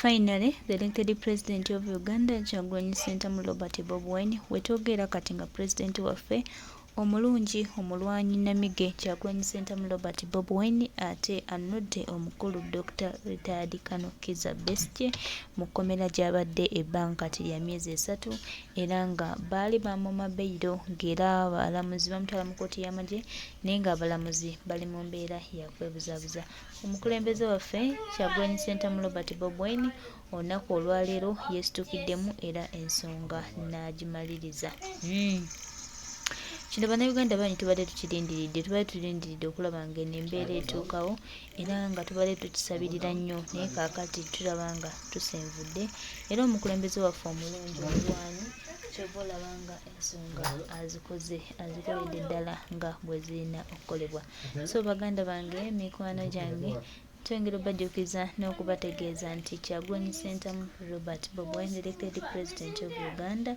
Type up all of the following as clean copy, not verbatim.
Finally, the elected president of Uganda, Kyagulanyi Ssentamu Robert Bobi Wine, wetwogerera kati nga pulezidenti waffe omulungi omulwanyi Namige Kyagulanyi Ssentamu Robert Bobi Wine ate anudde omukulu Dr. Retired Colonel Kizza Besigye mu kkomera gy'abadde ebbanga kati lya myezi 3 era nga baali bamuma beyiro ng'era abalamuzi bamutwala mu kkooti y'amagye naye ng'abalamuzi bali mu mbeera ya kwebuzaabuza. Omukulembeze waffe Kyagulanyi Ssentamu Robert Bobi Wine olunaku olwaleero yeesitukiddemu era ensonga n'agimaliriza. Kino Bannayuganda bangi tubadde tukirindiridde, tubadde tulindiridde okulaba ng'eno embeera etuukawo era nga tubadde tukisabirira nnyo naye kaakati tulaba nga tusenvudde era omukulembeze waffe omulungi omulwanyi ky'ova olaba nga ensonga azikoze azikoledde ddala nga bwe zirina okukolebwa. So baganda bange, mikwano gyange, twongera obajjukiza n'okubategeeza nti Kyagulanyi Ssentamu Robert Bobi Wine, elected president of Uganda,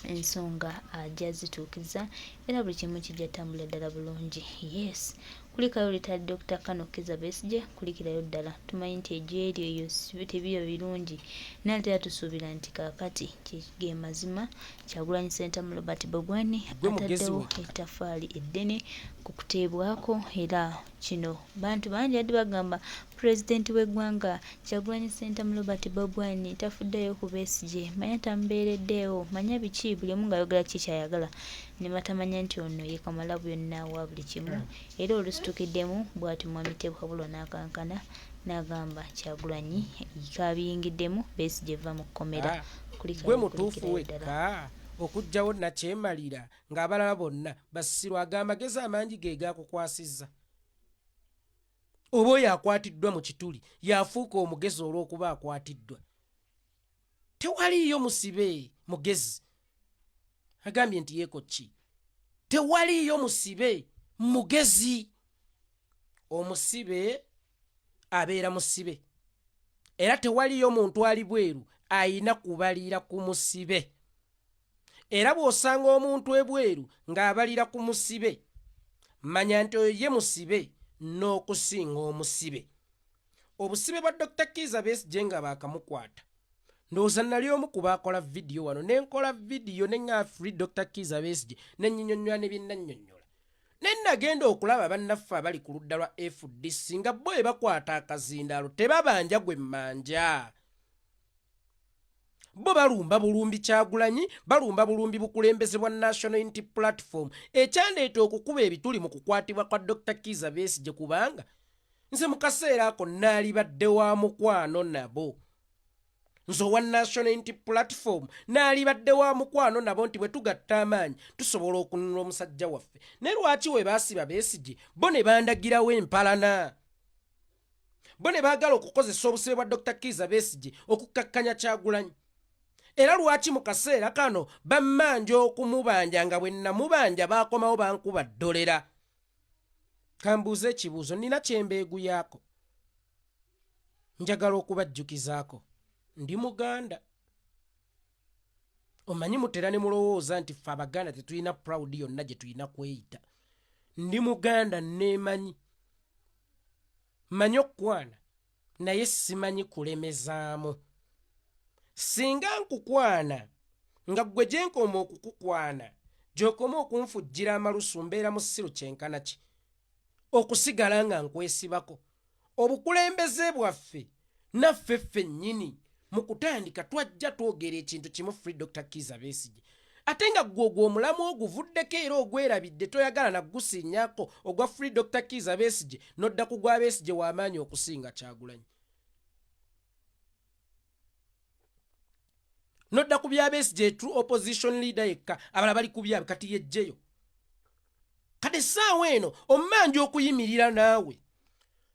ensonga ajja zituukiriza era buli kimu kijja tambula ddala bulungi. Yes, kulikayo retired Dr. Colonel Kizza Besigye, kulikirayo ddala. Tumanyi nti egy'eryo eyo tebiba birungi, naye ate era tusuubira nti kaakati ge mazima Kyagulanyi Ssentamu Robert Bobi Wine Gwe mugezi ataddewo wekka. Ettaffaali eddene ku kuteebwako era kino bantu bangi badde bagamba pulezidenti w'eggwanga Kyagulanyi Ssentamu Robert Bobi Wine tafuddeeyo ku Besigye, manya tamubeereddeewo, manya biki, buli omu ng'ayogera ki ky'ayagala ne batamanya nti ono ye kamalabyonna wa buli kimu era olusitukiddemu bw'atyo Mwami Tebuhaburwa n'akankana n'agamba Kyagulanyi kaabiyingiddemu Besigye vva mu kkomera. Ah, Kulikayo gwe mutuufu kulikirayo ddala. Wekka okuggyawo nakyemalira ng'abalala bonna basiru aga amagezi amangi ge gakukwasizza oba oyo akwatiddwa mu kituli yafuuka omugezi olw'okuba akwatiddwa. Tewaliiyo musibe mugezi agambye nti yeeko ki. Tewaliiyo musibe mugezi. Omusibe abeera musibe era tewaliyo muntu ali bweru ayina kubalira ku musibe. Era bw'osanga omuntu ebweru ng'abalira ku musibe, manya nti oyo ye musibe n'okusinga omusibe. Obusibe bwa Dr. Kiiza Besigye nga baakamukwata, ndowooza nali omu ku baakola vidiyo wano ne nkola vidiyo ne ŋŋamba free Dr. Kiiza Besigye ne nnyinnyonnyola ne bye nnannyonnyola. Ne nagenda okulaba bannaffe abali ku ludda lwa FDC nga bo bwe bakwata akazindaalo tebabanja gwe mmanja. Bo balumba bulumbi Kyagulanyi, balumba bulumbi bukulembeze bwa National Unity Platform ekyandeeta okukuba ebituli mu kukwatibwa kwa Dr. Kiiza Besigye kubanga nze mu kaseera ako naalibadde wa mukwano nabo. Nze owa National Unity Platform naalibadde wa mukwano nabo nti bwe tugatta amaanyi tusobola okununula omusajja waffe. Naye lwaki we baasiba Besigye bo ne bandagirawo empalana? Bo ne baagala okukozesa obusibe bwa Dr. Kiiza Besigye okukkakkanya Kyagulanyi. Era lwaki mu kaseera kano bammanja okumubanja nga bwe namubanja baakomawo bankuba ddolera? Kambuuze ekibuuzo, nnina kye mbeeguyaako. Njagala okubajjukizaako ndi Muganda. Omanyi mutera ne mulowooza nti ffe Abaganda tetulina proud yonna gye tulina kweyita. Ndi Muganda, nneemanyi. Mmanyi okukwana naye simanyi kulemezaamu. Singa nkukwana nga ggwe gye nkoma okukukwana gy'okoma okunfujjira amalusu, mbeera musiru kyenkana ki okusigala nga nkwesibako? Obukulembeze bwaffe naffe ffennyini mu kutandika twajja twogera ekintu kimu, free Dr. Kiiza Besigye, ate nga ggwe ogwo omulamu oguvuddeko era ogwerabidde, toyagala nagusinyako ogwa free Dr. Kiiza Besigye, n'odda ku gwa Besigye w'amaanyi okusinga Kyagulanyi, nodda ku bya Besigye, true opposition leader yekka, abalala bali ku byabwe. Kati yejjeyo kati essaawa eno omumanja okuyimirira naawe.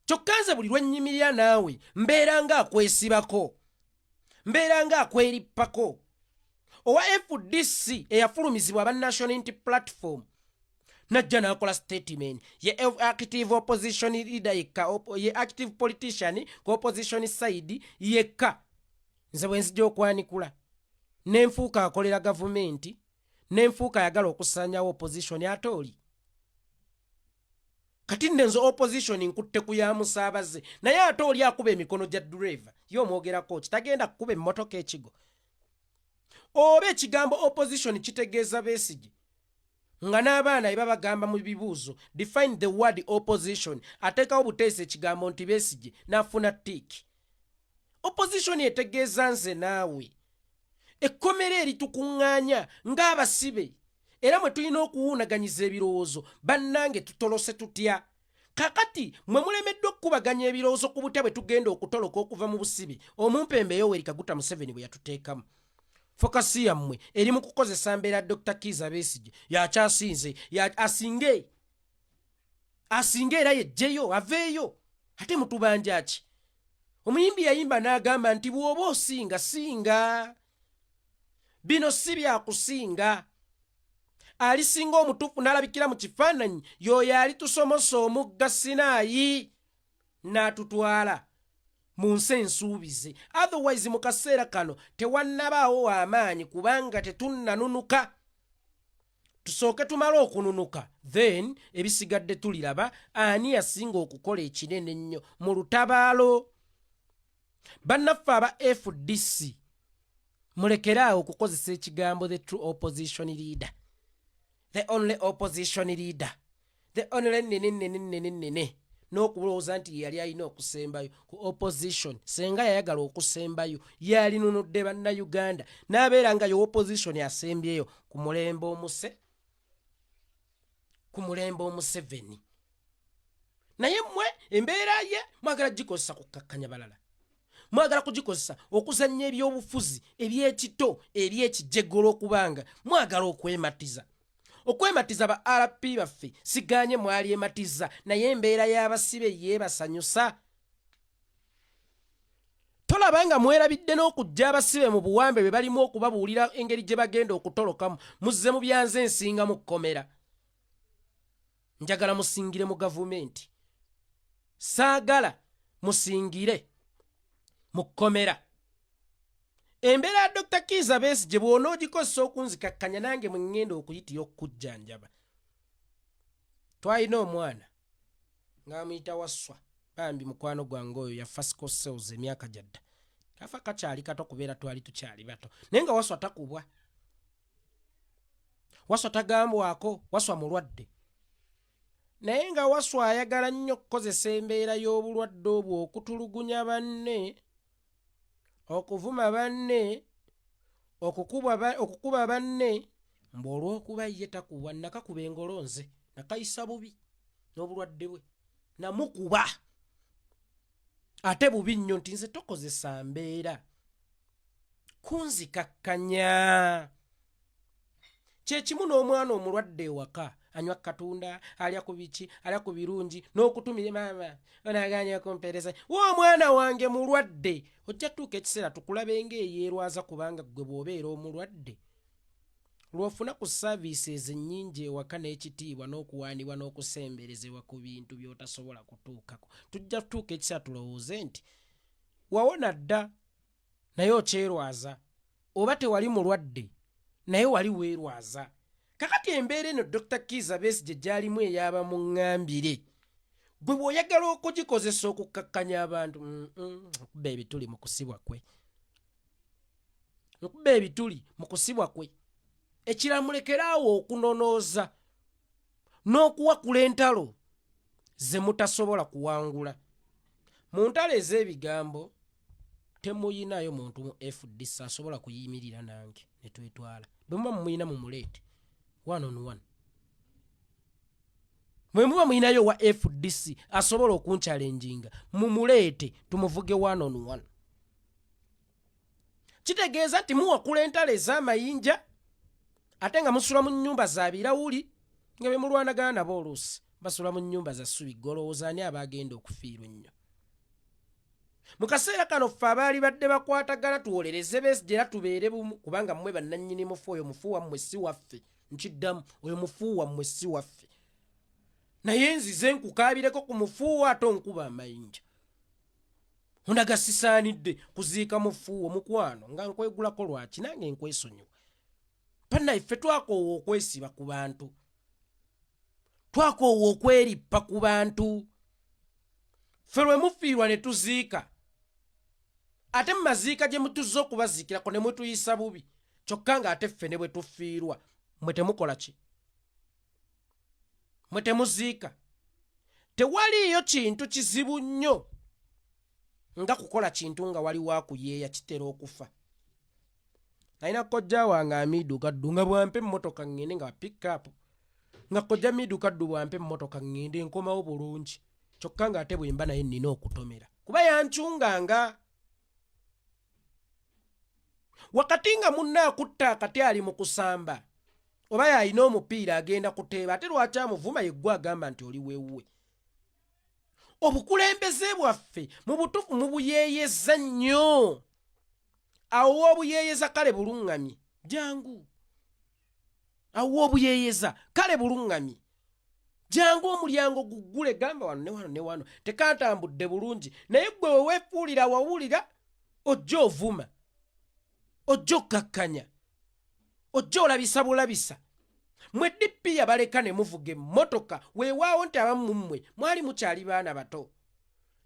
Kyokka nze buli lwe nnyimirira naawe mbeera nga akwesibako, mbeera nga akwerippako. Owa FDC eyafulumizibwa aba National Unity Platform najja n'akola statement, ye active opposition leader yekka, ye active politician ku opposition side yekka. Nze bwe nzija okwanikula nenfuuka akolera gavumenti, nenfuuka ayagala okusaanyawo opposition. Ate oli Kati nno nze opposition nkutte ku ya musaabaze, naye ate oli akuba emikono gya driver ye omwogerako ki? Tagenda kukuba emmotoka ekigo. Oba ekigambo opposition kitegeeza Besigye, nga n'abaana bye babagamba mu bibuuzo, "Define the word opposition," ateekawo buteesa ekigambo nti Besigye n'afuna tick. Opposition etegeeza nze naawe, ekkomera eritukuŋŋaanya ng'abasibe, era mwe tulina okuwuunaganyiza ebirowoozo. Bannange, tutolose tutya? Kakati mwe mulemeddwa okukubaganya ebirowoozo ku butya bwe tugenda okutoloka okuva mu busibe omumpembe Yoweri Kaguta Museveni bwe yatuteekamu. Focus yammwe eri mu kukozesa mbeera. Dr Kiiza Besigye yakyasinze, asinge asinge era yejjeyo aveeyo. Ate mutubanja ki? Omuyimbi yayimba n'agamba nti bw'oba osinga singa, bino si byakusinga. Alisinga omutuufu n'alabikira mu kifaananyi y'oyo alitusomosa omugga Sinaayi n'atutwala mu nsi ensuubize. Otherwise, mu kaseera kano tewannabaawo w'amaanyi kubanga tetunnanunuka. Tusooke tumale okununuka, then ebisigadde tuliraba ani yasinga okukola ekinene ennyo mu lutabaalo. Bannaffe aba FDC, mulekeraawo okukozesa ekigambo the true opposition leader, the only opposition leader, the only nene nene nene nene, n'okulowooza nti yali alina okusembayo ku opposition. Senga yayagala okusembayo, yalinunudde Bannayuganda n'abeera nga ye opposition asembyeyo ku mulembe omuse, ku mulembe Omuseveni. Naye mmwe embeera ye mwagala gikozesa kukkakkanya balala, mwagala kugikozesa okuzannya ebyobufuzi ebyekito, ebyekijegolo, okubanga mwagala okwematiza, okwematiza ba RP baffe. Siganye mwalyematiza, naye embeera y'abasibe yeebasanyusa. Tolaba nga mwerabidde n'okujja abasibe mu buwambe bwe balimu, okubabuulira engeri gye bagenda okutolokamu? Muzze mu byanze ensinga mu kkomera. Njagala musingire mu gavumenti, saagala musingire mu kkomera. Embeera ya Dr Kiiza Besigye bw'onoogikozesa okunzikakkanya, nange mwe ŋŋenda okuyitira okukujjanjaba. Twalina omwana ng'amuyita Wasswa, bambi mukwano gwange oyo yafa sickle cells emyaka gyadda, kafa kakyali kato kubeera twali tukyali bato. Naye nga Waswa takubwa, Waswa tagambwako, Waswa mulwadde. Naye nga Waswa ayagala nnyo okukozesa embeera y'obulwadde obwo okutulugunya banne, okuvuma banne, okukuba banne, mbu olw'okuba ye takubwa. Nakakuba engolo nze, nakayisa bubi n'obulwadde bwe, namukuba ate bubi nnyo nti nze tokozesa mbeera kunzikakkanya. Kyekimu n'omwana omulwadde ewaka, anywa katunda, alya ku biki, alya ku birungi, n'okutumire maama onaganya okumpeereza wa omwana wange mulwadde. Ojja tuuka ekiseera tukulabe ng'eyeerwaza, kubanga ggwe bw'obeera omulwadde lw'ofuna ku services ennyingi ewaka n'ekitiibwa n'okuwaanibwa n'okusemberezebwa ku bintu by'otasobola kutuukako. Tujja tutuuka ekiseera tulowooze nti wawona dda naye okyerwaza, oba tewali mulwadde naye wali weerwaza. Kakati embeera eno Dr Kiiza Besigye gyalimu eyaba muŋŋambire, gwe bw'oyagala okugikozesa okukkakkanya abantu, nkuba ebituli mu kusibwa kwe, nkuba ebituli mu kusibwa kwe. Ekirala, mulekeraawo okunonooza n'okuwakula entalo ze mutasobola kuwangula. Mu ntalo ez'ebigambo temuyinayo muntu mu FDC asobola kuyimirira nange ne twetwala. Bwe muba mumuyina, mumuleete one on one. Mwe muba muyinayo wa FDC asobola okunchallenginga, mumuleete tumuvuge one on one. Kitegeeza nti muwakula entalo ez'amayinja ate nga musula mu nnyumba za birawuli, nga be mulwanagana nabo oluusi basula mu nnyumba za ssubi. Golowooza ani aba agenda okufiirwa ennyo mu kaseera kano? Ffe abaali badde bakwatagana tuwolereze Besigye era tubeere bumu, kubanga mmwe bannannyini mufu. Oyo mufu wammwe, si waffe. Nkiddamu, oyo mufu wammwe, si waffe. Naye nzize nkukaabireko ku mufuuwo, ate onkuba amayinja, ondaga sisaanidde kuziika mufuuwo. Mukwano, nga nkwegulako lwaki? Nange nkwesonyiwa. Bannaffe, twakoowa okwesiba ku bantu. Twakoowa okwerippa ku bantu. Ffe lwe mufiirwa ne tuziika, ate mu maziika gye mutuzze okubaziikirako ne mutuyisa bubi, kyokka ng'ate ffe ne bwe tufiirwa mwe temukola ki? Mwe temuziika. Tewaliiyo kintu kizibu nnyo nga kukola kintu nga waliwo akuyeeya, kitera okufa. Nalina kojja wange Amidu Kaddu nga bwampa emmotoka ŋŋende nga pickup, nga kojja Amidu Kaddu bwampa emmotoka ŋŋende nkomawo bulungi, kyokka ng'ate bwe mba naye nnina okutomera kuba yancunganga. Wakati nga munne akutta akati ali mu kusamba oba yalina omupiira agenda kuteeba, ate lwaki amuvuma? Yeggwe agamba nti oli weewuwe. Obukulembeze bwaffe mu butuufu mubuyeeyeza nnyo. Awo w'obuyeeyeza kale buluŋŋamye, jangu. Awo w'obuyeeyeza kale buluŋŋamye, jangu. Omulyango guggule, gamba wano ne wano ne wano tekantambudde bulungi. Naye ggwe we weefuulira wawulira, ojja ovuma, ojja okkakkanya, ojja olabisa bulabisa. Mwe DP yabaleka ne muvuga emmotoka. Weewaawo nti abamu mu mmwe mwali mukyali baana bato,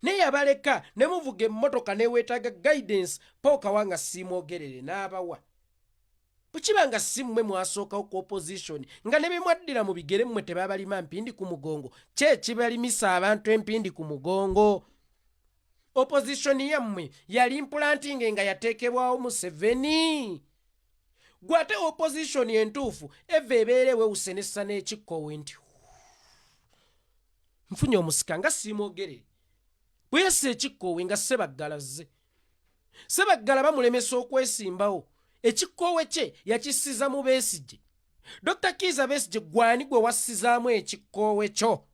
naye yabaleka ne muvuga emmotoka neweetaaga guidance. Pookawa nga siimwogerere n'abawa. Bwe kiba nga si mmwe mwasookawo ku opposition, nga ne be mwaddira mu bigere mmwe tebabalima mpindi ku mugongo, ki ekibalimisa abantu empindi ku mugongo? Opposition yammwe yali mpulantinge nga yateekebwawo Museveni. Gwe ate opposition entuufu eva ebeera ewewuse nessa n'ekikkowe nti nfunye omusika nga siimwogerere. Bwe yassa ekikkowe nga Sebaggala zze, Sebaggala bamulemesa okwesimbawo, ekikkowe kye yakisiza mu Besigye. Dr Kiiza Besigye, gwani gwe wassizaamu ekikkowe kyo?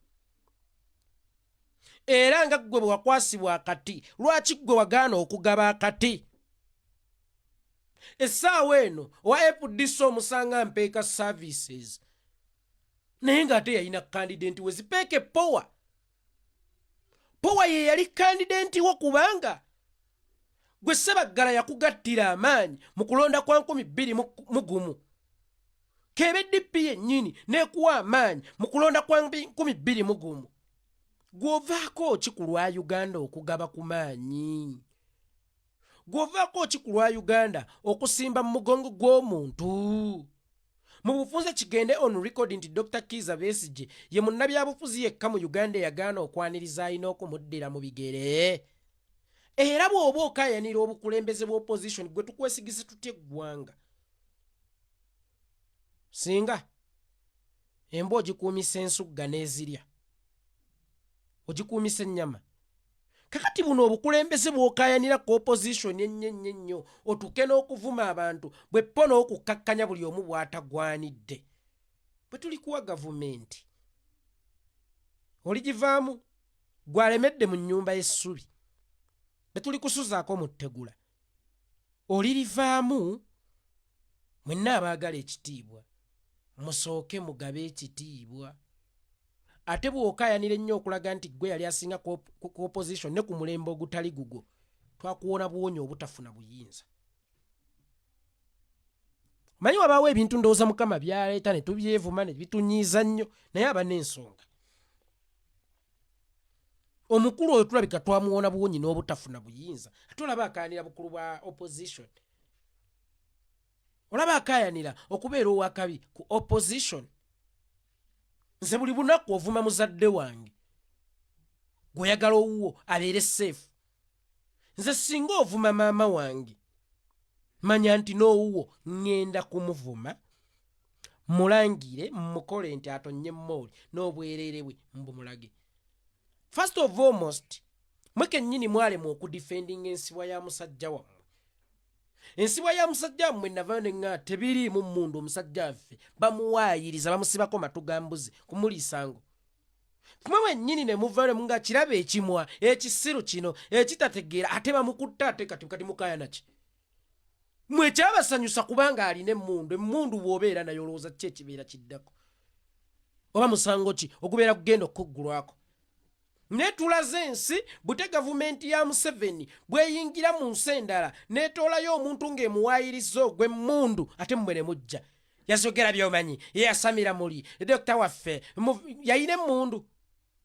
Era nga ggwe bwe wakwasibwa akati, lwaki ggwe wagaana okugaba akati? Essaawa eno owa FDC omusanga mpeeka services, naye ng'ate yalina candidate we zipeeke power. Power ye yali candidate wo, kubanga gwe Sebaggala yakugattira amaanyi mu kulonda kwa 2001. Kebe DP yennyini n'ekuwa amaanyi mu kulonda kwa 2001. Gw'ovaako ki ku lwa Uganda okugaba ku maanyi? Gw'ovaako ki ku lwa Uganda okusimba mu mugongo gw'omuntu? Mu bufunze kigende on record nti Dr Kiiza Besigye ye munnabyabufuzi yekka mu Uganda eyagaana okwaniriza alina okumuddira mu bigere. Era bw'oba okaayanira obukulembeze bwa opposition, gwe tukwesigise tutya eggwanga singa embwa ogikuumisa ensugga n'ezirya, ogikuumisa ennyama? Kakati buno obukulembeze bw'okaayanira ku opposition ennyo ennyo ennyo, otuuke n'okuvuma abantu bwe ppo n'okukkakkanya buli omu bw'atagwanidde, bwe tuli kuwa gavumenti oligivaamu gwalemedde mu nnyumba y'essubi, bwe tuli kusuzaako mu ttegula olirivaamu. Mwenna abaagala ekitiibwa, musooke mugabe ekitiibwa. Ate bw'okaayanira ennyo okulaga nti ggwe yali asinga ku opposition ne ku mulembe ogutali gugwo, twakuwona buwonya obutafuna buyinza. Manyi wabaawo ebintu ndowooza Mukama byaleeta ne tubyevuma ne bitunyiiza nnyo, naye aba n'ensonga. Omukulu oyo tulabika twamuwona buwonyi n'obutafuna buyinza. Ate olaba akayanira bukulu bwa opposition, olaba akayanira okubeera owakabi ku opposition. Nze buli lunaku ovuma muzadde wange, gweyagala owuwo abeere safe. Nze singa ovuma maama wange, manya nti n'owuwo ŋŋenda kumuvuma, mulangire, mukole nti atonnye mooli n'obwereere bwe mbumulage. First of almost, mwe kennyini mwalemwa okudefendinga ensibwa ya musajja wammwe. Ensibwa ya musajja wammwe navayo ne ŋŋaa tebiriimu mmundu. Omusajja waffe bamuwaayiriza, bamusibako matu ga mbuzi kumuliisango. Kumwe mwennyini ne muvayo ne nga kiraba ekimwa ekisiru kino ekitategeera, ate bamukutta. Ate kati kati mukaayana ki mwe? Kyabasanyusa kubanga alina emmundu. Emmundu bw'obeera naye, olowooza ki ekibeera kiddako, oba musango ki ogubeera kugenda okuggulwako? Naye tulaze ensi bute gavumenti ya Museveni bweyingira mu nsi endala n'etoolayo omuntu ng'emuwaayiriza ogw'emmundu, ate mmwe ne mujja. Yazogera byomanyi yeyasamira muli dokita waffe yayina emmundu.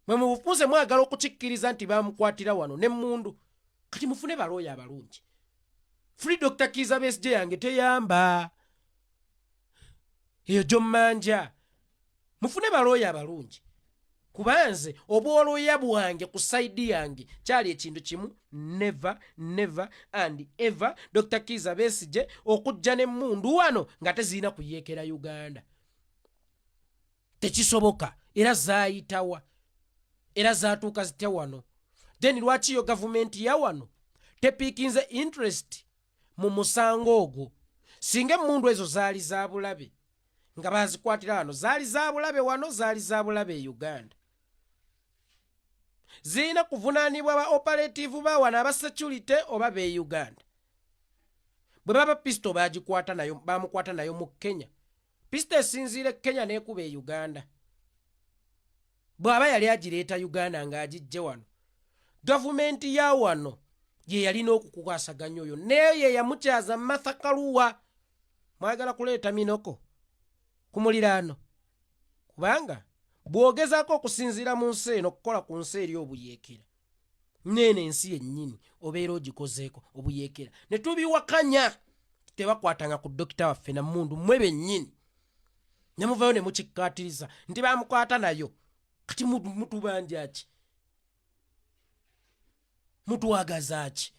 Mwe mubufunze mwagala okukikkiriza nti bamukwatira wano n'emmundu. Kati mufune balooya abalungi. Free Dr. Kiiza Besigye yange teyamba eyo gyommanja. Mufune balooya abalungi, kuba nze obwolooya bwange ku side yange kyali ekintu kimu, never, never and ever Dr. Kiiza Besigye okujja n'emmundu wano nga tezirina kuyeekera Uganda. Tekisoboka. Era zaayitawa, era zaatuuka zitya wano? Then lwaki yo gavumenti ya wano tepiikinze interest mu musango ogwo? Singa emmundu ezo zaali za bulabe nga bazikwatira wano, zaali za bulabe wano, zaali za bulabe e Uganda, zirina kuvunaanibwa ba operative ba wano aba security oba be Uganda. Bwe baba pisto bagikwata nayo, bamukwata nayo mu Kenya. Pisto esinziira e Kenya n'ekuba e Uganda. Bw'aba yali agireeta Uganda ng'agijje wano, gavumenti ya wano ye yalina okukwasaganya oyo, naye ye yamukyaza Martha Karua. Mwagala kuleeta minoko ku muliraano, kubanga bw'ogezaako okusinziira mu nsi eno okukola ku nsi eri obuyeekera, neeno ensi yennyini obeera ogikozeeko obuyeekera. Ne tubiwakanya, tebakwatanga ku dokita waffe na mmundu. Mmwe bennyini ne muvayo ne mukikkaatiriza nti bamukwata nayo. Kati mutubanja ki? Mutwagaza ki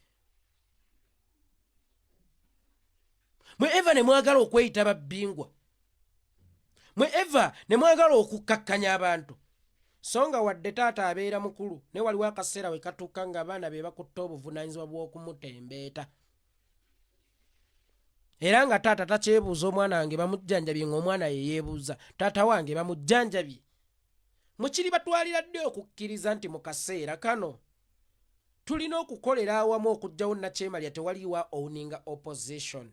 mwe eva ne mwagala okweyita babbingwa? Mwe eva ne mwagala okukkakkanya abantu. So nga wadde taata abeera mukulu, naye waliwo akaseera we katuuka nga abaana be bakutta obuvunaanyizibwa bw'okumutembeeta, era nga taata takyebuuza omwana wange bamujjanjabye, ng'omwana ye yeebuuza taata wange bamujjanjabye. Mukiri batwalira ddi okukkiriza nti mu kaseera kano tulina okukolera awamu okuggyawo Nakyemalya? Tewaliwa owninga opposition,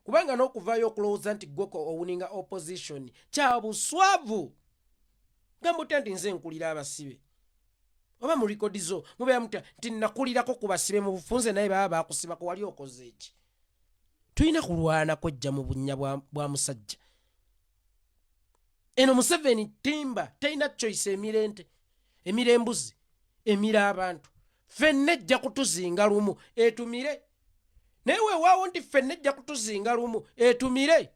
kubanga n'okuvaayo okulowooza nti gweko owninga opposition kya buswavu. Gamba otya nti nze nkulira abasibe? Oba mu record zo mubeera mutya nti nakulirako ku basibe? Mu bufunze naye baba bakusibako, wali okoze eki? Tulina kulwana kwejja mu bunnya bwa musajja eno Museveni. Timba terina choice, emira ente, emira embuzi, emira abantu. Ffenna ejja kutuzinga lumu etumire. Naye weewaawo nti ffenna ejja kutuzinga lumu etumire,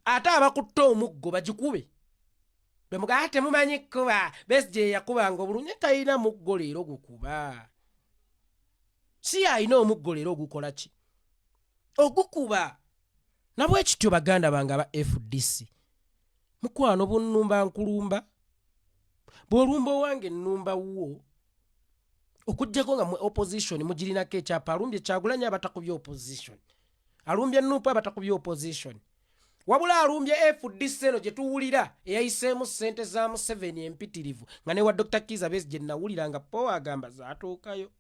ate abakutta omuggo bagikube bemugaa temumanyi kkuba. Besigye yakubanga obulungi, talina muggo leero gukuba. Si alina omuggo leero ogukola ki? Ogukuba. Nabwe kityo, baganda bange aba FDC, mukwano bunnumba nkulumba, bw'olumba owange ennumba wuwo, okugjako nga mwe opposition mugirinako ekyapa. Alumbye Kyagulanyi abatakubye opposition, alumbye NUP abatakubye opposition, wabula alumbye FDC eno gye tuwulira eyayiseemu ssente za Museveni empitirivu, nga ne wa Dr. Kiiza Besigye nawulira nga po agamba zaatuukayo.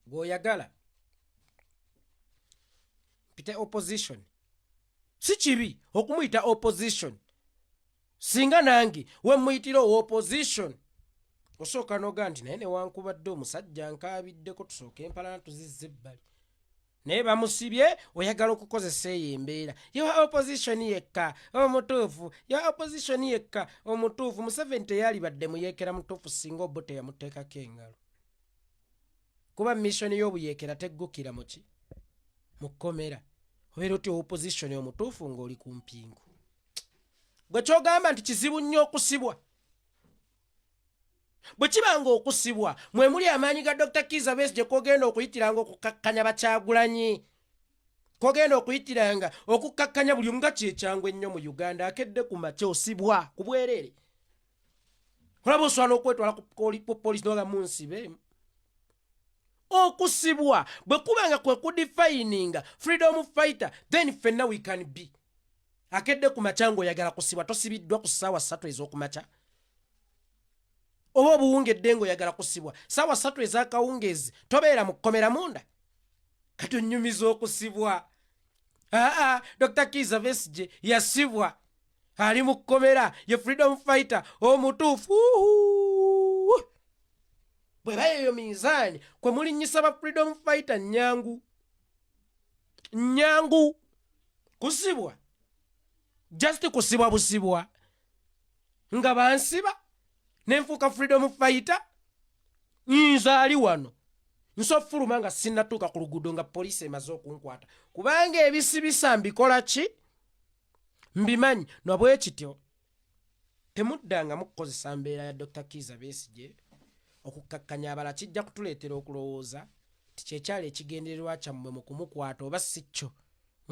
Gw'oyagala mpite opposition, si kibi okumuyita opposition. Singa nange wemuyitira owa opposition, osooka noga nti naye newankubadde omusajja nkaabiddeko, tusooke empalana tuzizza ebbali, naye bamusibye. Oyagala okukozesa eyo embeera yewa opposition yekka omutuufu, yewa opposition yekka omutuufu. Museveni teyalibadde muyeekera mutuufu singa obo teyamuteekako engalo, kuba mission y'obuyeekera teggukira muki mu kkomera. Obeera otya opposition omutuufu ng'oli ku mpingu? Gwe kyogamba nti kizibu nnyo okusibwa. Bwe kiba nga okusibwa mwe muli amaanyi ga Dr. Kiiza Besigye, kogenda okuyitiranga okukakkanya Bakyagulanyi, kogenda okuyitiranga okukakkanya buli omu, nga kyekyangu ennyo mu Uganda. Akedde ku makya osibwa ku bwereere. Olaba osobola n'okwetwala ku polisi noga munsibe. Okusibwa bwe kuba nga kwe kudefininga freedom fighter, then ffenna we can be. Akedde ku makya ng'oyagala kusibwa, tosibiddwa ku ssaawa 3 ez'okumakya, oba obuwungedde ng'oyagala kusibwa ssaawa 3 ez'akawungeezi, tobeera mu kkomera munda. Kati onyumiza okusibwa. Aa, Dr. Kiiza Besigye yasibwa, ali mu kkomera, ye freedom fighter omutuufu. Bwe bayeyo minzaani kwe mulinnyisa ba freedom fighter, nyangu nyangu kusibwa, just kusibwa busibwa, nga bansiba nenfuuka freedom fighter. Nze ali wano nsofuluma nga sinnatuuka ku luguudo nga poliisi emaze okunkwata, kubanga ebisibisa mbikola ki mbimanyi. Nabwe kityo temuddangamu kukozesa mbeera ya Dr Kiiza Besigye okukkakkanya abala. Kijja kutuleetera okulowooza ti kyekyali ekigendererwa kyammwe mu kumukwata, oba si kyo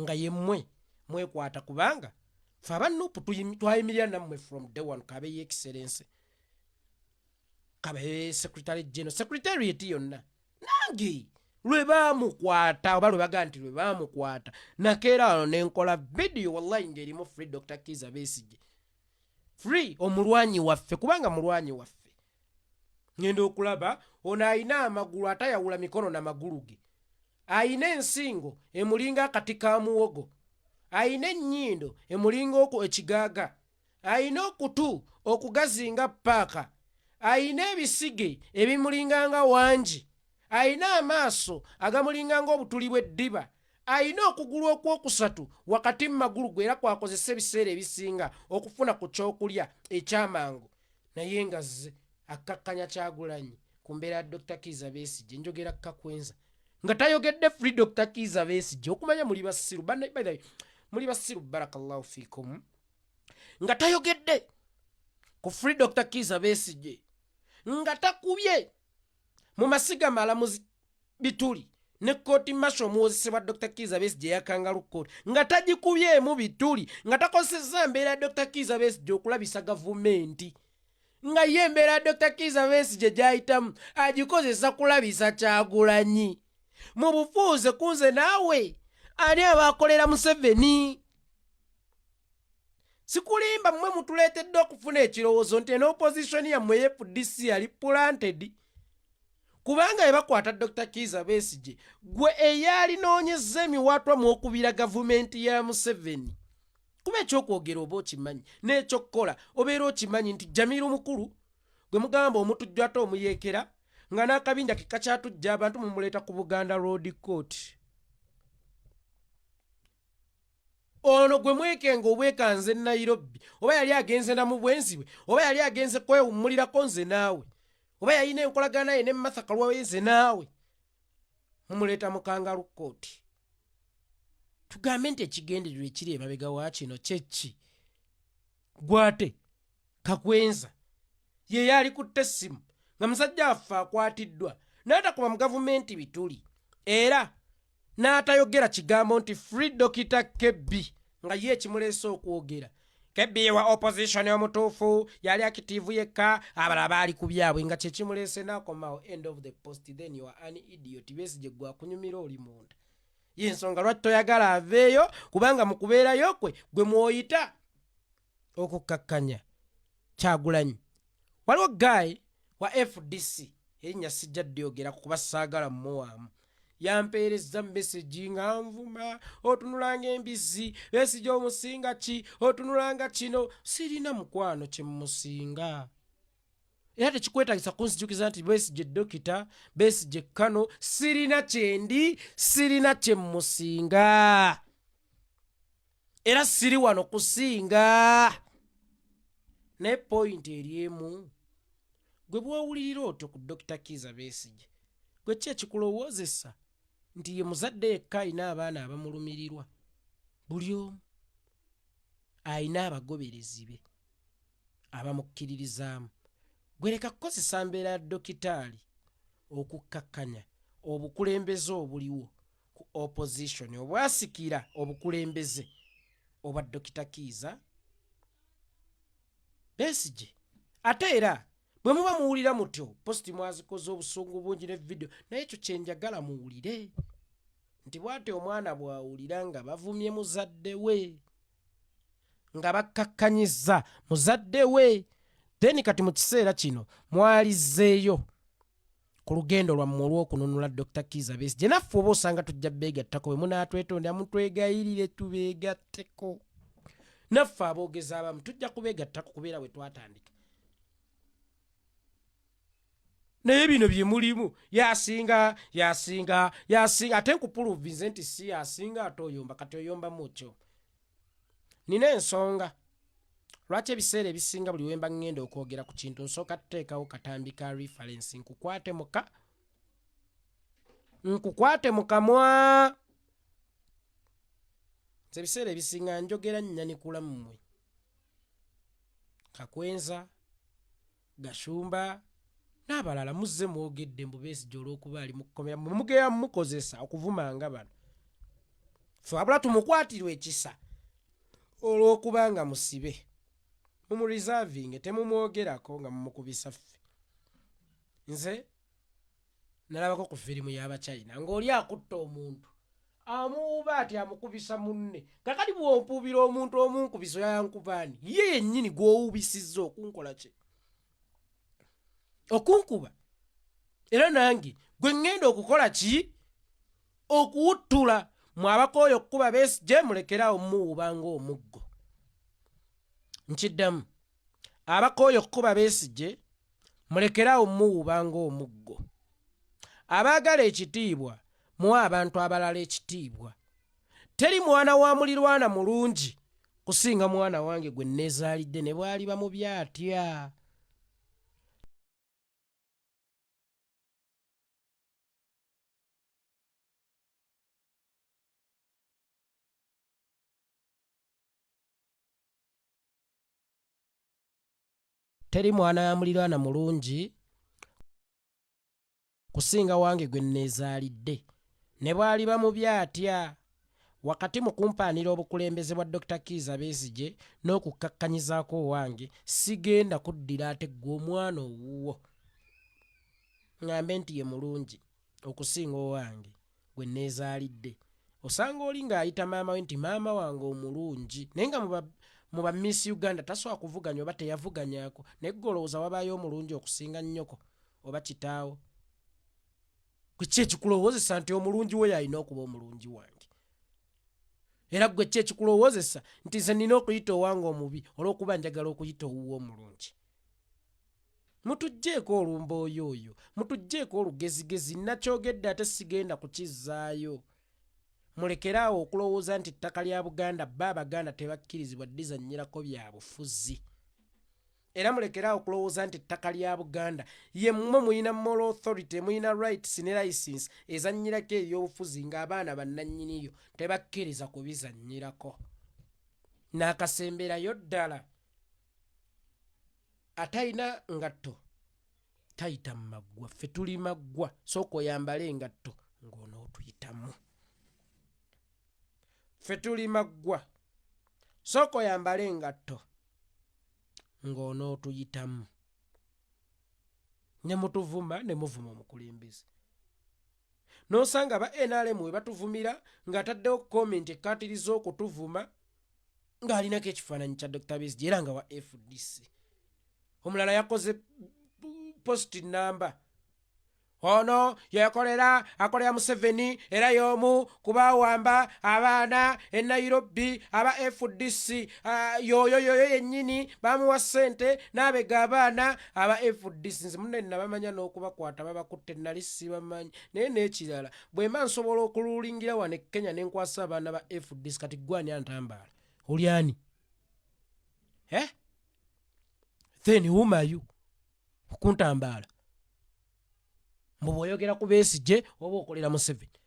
nga yemmwe mwekwata, kubanga fe aba NUP twayimirira nammwe from day one. Kabe ye Excellence, kabe Secretary General, secretariat yonna. Nange lwe baamukwata, oba lwe bagaa nti lwe baamukwata, nakeera wano nenkola vidiyo, wallahi, ng'erimu "Free Dr Kiiza Besigye, free omulwanyi waffe," kubanga mulwanyi waffe. Ngenda okulaba ono ayina amagulu atayawula mikono na magulu ge, ayina ensingo emulinga akati ka muwogo, ayina ennyindo emulinga oku ekigaaga, ayina okutu okugazi nga paaka, ayina ebisige ebimulinga nga wangi, ayina amaaso agamulinga ng'obutuli bw'eddiba, ayina okugulu okwokusatu wakati mu magulu gwe era kwakozesa ebiseera ebisinga okufuna ku kyokulya ekyamangu, naye nga zze akkakkanya Kyagulanyi ku mbeera ya Dr Kiiza Besigye. Njogera Kakwenza nga tayogedde "Free Dr Kiiza Besigye." Okumanya muli basiru. By the way, muli basiru, barakallahu fikum. Nga tayogedde ku "Free Dr Kiiza Besigye," nga takubye mu masiga malamuzi bituli ne court martial omuwozesebwa Dr Kiiza Besigye ya kangaroo court, nga tagikubyemu bituli, nga takozesezza mbeera ya Dr Kiiza Besigye okulabisa gavumenti, nga ye embeera ya Dr Kiiza Besigye gy'ayitamu agikozesa kulabisa Kyagulanyi. Mu bufuuze kunze naawe, ani abaakolera Museveni? Sikulimba, mmwe mutuleetedde okufuna ekirowoozo nti eno opposition yammwe FDC yali planted, kubanga bwe bakwata Dr Kiiza Besigye, gwe eyalinoonyezza emiwaatwa mw'okubira gavumenti ya Museveni, kuba ekyokwogera oba okimanyi n'ekyokukola obeera okimanyi nti Jamiru mukulu gwe mugamba omutujju ate omuyeekera nga n'akabinja ke kakyatujja abantu mumuleeta ku Buganda Road Court. Ono gwe mwekenga obwekanze Nairobi, oba yali agenze na mu bwenzi bwe, oba yali agenze kwewummulirako, nze naawe, oba yalina enkolagana ye ne Martha Karua, nze naawe mumuleeta mu kangaroo court. Tugambe nti ekigendererwa ekiri emabega wa kino kyeki? Gwate Kakwenza ye yali kutta essimu nga musajja waffe akwatiddwa, n'atakuba mu gavumenti bituli, era n'atayogera kigambo nti "Free Dokita Kebbi," nga ye ekimuleese okwogera Kebbi wa opposition omutuufu yali active yekka, abalala baali ku byabwe, nga kyekimuleese n'akomawo. End of the post. Then you are an idiot. Besigye gwe akunyumira oli munda, yensonga lwaki toyagala aveeyo, kubanga mu kubeerayo kwe gwe mwoyita okukkakkanya Kyagulanyi. Waliwo guy wa FDC, erinnya sijja ddyogera kuba saagala mmuwaamu, yampeereza message nga nvuma, "Otunulanga embizzi, Besigye omusinga ki? Otunulanga kino." Sirina mukwano kyemusinga, era tekikwetagisa kunzijukiza nti Besigye dokita, Besigye kano. Sirina kyendi, sirina kyemusinga, era siri wano kusinga. Naye point eri emu: gwe bw'owulirira otyo ku Dr Kiiza Besigye, gwe ki ekikulowoozesa nti ye muzadde yekka alina abaana abamulumirirwa? Buli omu alina abagoberezi be abamukkiririzaamu. Gwe leka kukozesa mbeera ya dokitaali okukkakkanya obukulembeze obuliwo ku opposition obwasikira obukulembeze obwa Dokita Kiiza Besigye. Ate era bwe muba muwulira mutyo, post mwazikoze obusungu bungi ne vidiyo, naye ekyo kyenjagala muwulire nti bw'ati omwana bw'awulira nga bavumye muzadde we, nga bakkakkanyizza muzadde we. Then kati mu kiseera kino mwalizzeeyo ku lugendo lwammwe olw'okununula Dr Kiiza Besigye, naffe oba osanga tujja beegattako. Bwe munaatwetondera, mutwegayirire tubeegatteko, naffe aboogezi abamu tujja kubeegattako, kubeera bwe twatandika. Naye bino bye mulimu, yasinga, yasinga, yasinga, ate nkupuluvinze nti si yasinga, ate oyomba. Kati oyombamu otyo? Nina ensonga lwaki ebiseera ebisinga buli wemba ŋŋenda okwogera ku kintu nsooka tuteekawo katambi ka reference, nkukwate muka, nkukwate mu kamwa. Nze ebiseera ebisinga njogera nnyanikula mmwe Kakwenza, Gashumba n'abalala muzze mwogedde mbu Besigye olw'okuba ali mu kkomera mwe mugenda mumukozesa okuvumanga bano. Ffe wabula tumukwatirwe ekisa olw'okuba nga musibe, mumureservinge, temumwogerako nga mumukubisa ffe. Nze nalabako ku firimu y'Abachina ng'oli akutta omuntu amuwuuba ati amukubisa munne. Kakati bw'ompuubira omuntu omunkubisa oyankubaani ye yennyini gw'owubisizza okunkola ki? Okunkuba. Era nange gwe ŋŋenda okukola ki? Okuwuttula. Mwe abakooye okukuba Besigye mulekeraawo mumuwuuba ng'omuggo. Nkiddamu, abakooye okukuba Besigye mulekeraawo mumuwuuba ng'omuggo. Abaagala ekitiibwa muwe abantu abalala ekitiibwa. Teri mwana wa mulirwana mulungi kusinga mwana wange gwe nneezaalidde ne bw'aliba mubi atya. Teri mwana wa muliraana mulungi kusinga wange gwe nneezaalidde ne bw'aliba mubi atya. Wakati mu kumpaanira obukulembeze bwa Dokita Kiiza Besigye n'okukkakkanyizaako owange, sigenda kuddira ate ggwe omwana owuwo ŋŋambe nti ye mulungi okusinga owange gwe nneezaalidde. Osanga oli ng'ayita maama we nti maama wange omulungi naye nga mu ba Miss Uganda tasobola kuvuganya oba teyavuganyaako, naye ggwe olowooza wabaayo omulungi okusinga nnyoko oba kitaawo? Gwe ki ekikulowoozesa nti omulungi wo y'alina okuba omulungi wange? Era ggwe ki ekikulowoozesa nti nze nnina okuyita owange omubi olw'okuba njagala okuyita owuwo omulungi? Mutuggyeeko olumbooyooyo, mutuggyeeko olugezigezi, nnakyogedde ate sigenda kukizzaayo. Mulekere awo okulowooza nti ettaka lya Buganda bo Abaganda tebakkirizibwa ddizannyirako byabufuzi. Era mulekere awo okulowooza nti ettaka lya Buganda ye mmwe mulina moral authority, mulina rights ne license ezannyirako ebyobufuzi ng'abaana bannannyiniyo tebakkiriza kubizannyirako. N'akasemberayo ddala. Atalina ngatto tayita mu maggwa, ffe tuli maggwa, sooka oyambale engatto ng'onootuyitamu. Ffe tuli maggwa, sooka oyambale engatto ng'onootuyitamu. Ne mutuvuma ne muvuma omukulembeze. N'osanga aba NRM we batuvumira ng'ataddewo comment ekkaatiriza okutuvuma ng'alinako ekifaananyi kya Dokita Besigye era nga wa FDC. Omulala yakoze post namba ono yekolera akolera Museveni era y'omu ku baawamba abaana e Nairobi aba FDC. Yoyo yoyo yennyini bamuwa ssente n'abega abaana aba FDC. Nze munne nabamanya n'okubakwata babakutte nali sibamanyi. Naye n'ekirala bwe mba nsobola okuluulingira wano e Kenya ne nkwasa abaana ba FDC, kati ggwe ani antambaala? Oli ani? Eh? Then whom are you? Okuntambaala mbu bw'oyogera ku Besigye oba okolera Museveni,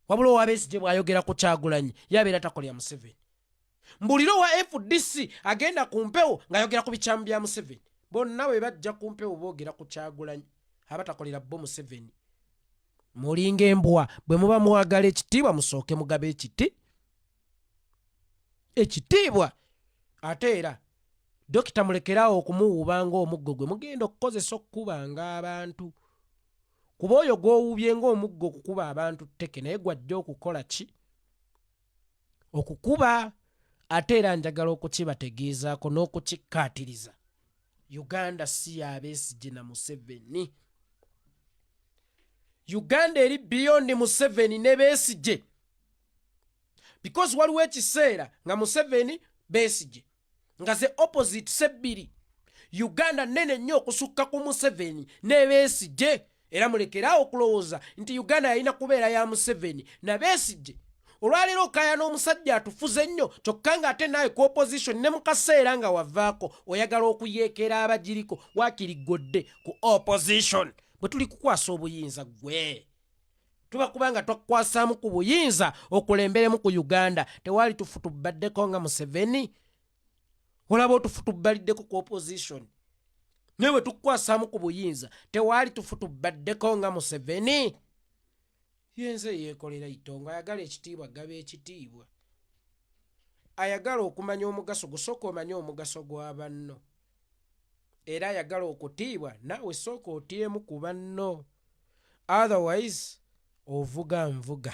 wabula owa Besigye bw'ayogera ku Kyagulanyi yabeera takolera Museveni. Mbulira owa FDC agenda ku mpewo ng'ayogera ku bikyamu bya Museveni, bonna bwe bajja ku mpewo boogera ku Kyagulanyi aba takolera bo Museveni. Mulinga embwa, bwe muba mwagala ekitiibwa musooke mugabe ekitiibwa. Ate era Dokita mulekeraawo okumuwuuba ng'omuggo gwe mugenda okukozesa okukubanga abantu, kuba oyo gw'owuubye ng'omuggo okukuba abantu tteke naye gw'ajja okukola ki? Okukuba. Ate era njagala okukibategeezaako n'okukikkaatiriza, Uganda si ya Besigye na Museveni. Uganda eri beyond Museveni ne Besigye, because waliwo ekiseera nga Museveni Besigye nga ze opposite sebbiri. Uganda nnene nnyo okusukka ku Museveni ne Besigye. Era mulekeraawo okulowooza nti Uganda yalina kubeera ya Museveni na Besigye. Olwaleero okaayana omusajja atufuze ennyo, kyokka ng'ate naawe ku opposition ne mu kaseera nga wavaako oyagala okuyeekera abagiriko. Waakiri ggodde ku opposition bwe tuli kukwasa obuyinza ggwe tuba kubanga twakukwasaamu ku buyinza okulemberemu ku Uganda. Tewali tufutubbaddeko nga Museveni, olaba otufutubbaliddeko ku opposition, naye bwe tukukwasaamu ku buyinza tewali tufutubbaddeko nga Museveni. Yenze yeekolera itongo, ayagala ekitiibwa gaba ekitiibwa, ayagala okumanya omugaso gusooka omanye omugaso gwa banno, era ayagala okutiibwa naawe sooka otyemu ku banno, otherwise ovuga nvuga.